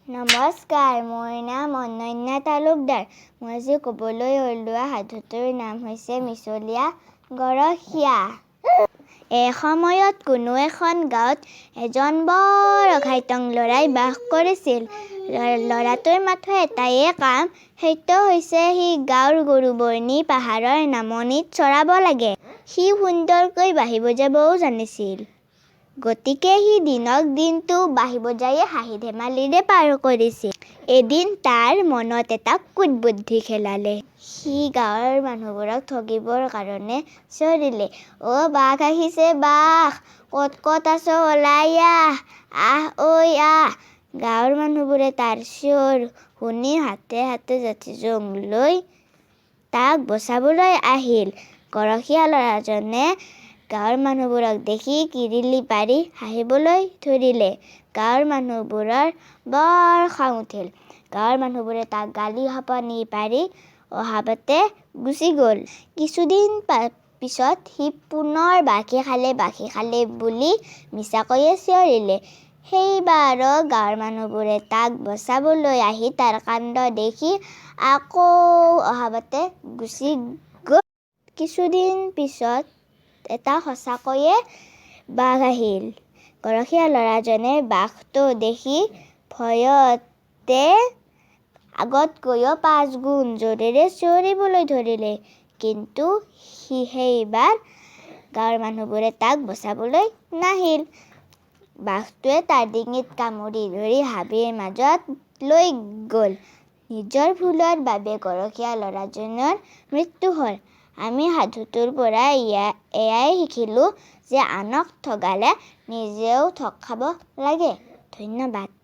নমস্কাৰ, মোৰ নাম অনন্যা তালুকদাৰ। মই আজি ক'বলৈ ওলোৱা সাধুটোৰ নাম হৈছে মিছলীয়া গৰখীয়া। এসময়ত কোনো এখন গাঁৱত এজন বৰ অঘাইটং ল'ৰাই বাস কৰিছিল। ল'ৰাটোৰ মাথো এটায়ে কাম, সেইটো হৈছে সি গাঁৱৰ গৰুবোৰ নি পাহাৰৰ নামনিত চৰাব লাগে। সি সুন্দৰকৈ বাঁহী বজাবও জানিছিল। গতিকে সি দিনক দিনটো বাঁহী বজায়ে হাঁহি ধেমালিৰে পাৰ কৰিছিল। এদিন তাৰ মনত এটা কুটবুদ্ধি খেলালে। সি গাঁৱৰ মানুহবোৰক ঠগিবৰ কাৰণে চিঞৰিলে, "অ' বাঘ আহিছে বাঘ, ক'ত ক'ত আছ ওলাই আহ, আহ ঐ আহ।" গাঁৱৰ মানুহবোৰে তাৰ চিঞৰ শুনি হাতে হাতে যাঠি জোং লৈ তাক বচাবলৈ আহিল। গৰখীয়া ল'ৰাজনে গাঁৱৰ মানুহবোৰক দেখি কিৰিলি পাৰি হাঁহিবলৈ ধৰিলে। গাঁৱৰ মানুহবোৰৰ বৰ খং উঠিল। গাঁৱৰ মানুহবোৰে তাক গালি শপনি পাৰি অহা বাটে গুচি গ'ল। কিছুদিন পিছত সি পুনৰ বাঘে খালে বাঘে খালে বুলি মিছাকৈয়ে চিঞৰিলে। সেইবাৰো গাঁৱৰ মানুহবোৰে তাক বচাবলৈ আহি তাৰ কাণ্ড দেখি আকৌ অহা বাটে গুচি গ'ল। কিছুদিন পিছত এটা সঁচাকৈয়ে বাঘ আহিল। গৰখীয়া ল'ৰাজনে বাঘটো দেখি ভয়তে আগতকৈও পাঁচগুণ জোৰেৰে চিঞৰিবলৈ ধৰিলে। কিন্তু সেইবাৰ গাঁৱৰ মানুহবোৰে তাক বচাবলৈ নাহিল। বাঘটোৱে তাৰ ডিঙিত কামুৰি ধৰি হাবিৰ মাজত লৈ গ'ল। নিজৰ ভুলৰ বাবে গৰখীয়া ল'ৰাজনৰ মৃত্যু হ'ল। আমি সাধুটোৰ পৰা এয়াই শিকিলোঁ যে আনক ঠগালে নিজেও ঠগ খাব লাগে। ধন্যবাদ।